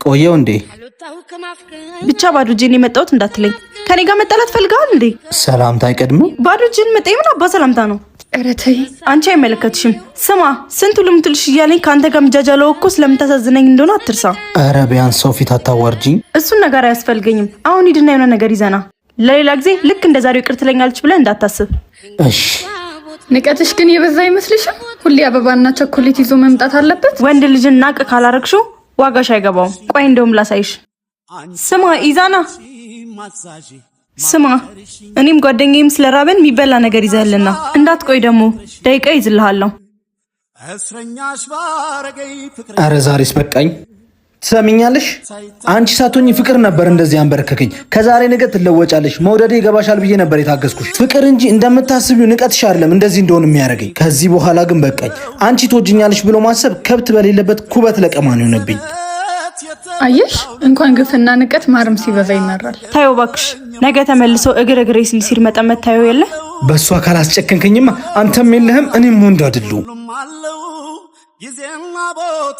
ቆየው እንዴ? ብቻ ባዶ እጄን የመጣሁት እንዳትለኝ። ከኔ ጋር መጣላት ፈልገሃል እንዴ? ሰላምታ አይቀድምም? ባዶ እጅን መጣ የምን አባ ሰላምታ ነው? ኧረ ተይ። አንቺ አይመለከትሽም። ስማ፣ ስንቱ ልምትልሽ እያለኝ ከአንተ ጋር ምጃጃለው እኮ ስለምታሳዝነኝ እንደሆነ አትርሳ። ኧረ ቢያንስ ሰው ፊት አታዋርጂኝ። እሱን ነገር አያስፈልገኝም። አሁን ሂድና የሆነ ነገር ይዘና፣ ለሌላ ጊዜ ልክ እንደ ዛሬው ይቅር ትለኛለች ብለህ እንዳታስብ። እሺ። ንቀትሽ ግን የበዛ አይመስልሽም? ሁሌ አበባና ቸኮሌት ይዞ መምጣት አለበት? ወንድ ልጅን ናቅ ካላረግሽው ዋጋሽ አይገባውም። ቆይ እንደውም ላሳይሽ። ስማ ኢዛና፣ ስማ፣ እኔም ጓደኛዬም ስለራበን የሚበላ ነገር ይዘህልና እንዳትቆይ፣ ደግሞ ደቂቃ ይዝልሃለሁ። ኧረ ዛሬስ በቃኝ። ትሰሚኛለሽ? አንቺ ሳትሆኚ ፍቅር ነበር እንደዚህ አንበረከከኝ። ከዛሬ ነገ ትለወጫለሽ፣ መውደዴ ይገባሻል ብዬ ነበር የታገዝኩሽ። ፍቅር እንጂ እንደምታስቢው ንቀትሽ አይደለም እንደዚህ እንደሆን የሚያደርገኝ። ከዚህ በኋላ ግን በቃኝ። አንቺ ትወጂኛለሽ ብሎ ማሰብ ከብት በሌለበት ኩበት ለቀማ ነው የሆነብኝ። አየሽ፣ እንኳን ግፍና ንቀት ማርም ሲበዛ ይመራል። ታየው እባክሽ፣ ነገ ተመልሶ እግር እግሬ ሲል ሲል መጠመት ታየው የለ። በእሷ ካላስጨከንከኝማ አንተም የለህም እኔም ወንድ አይደለሁም።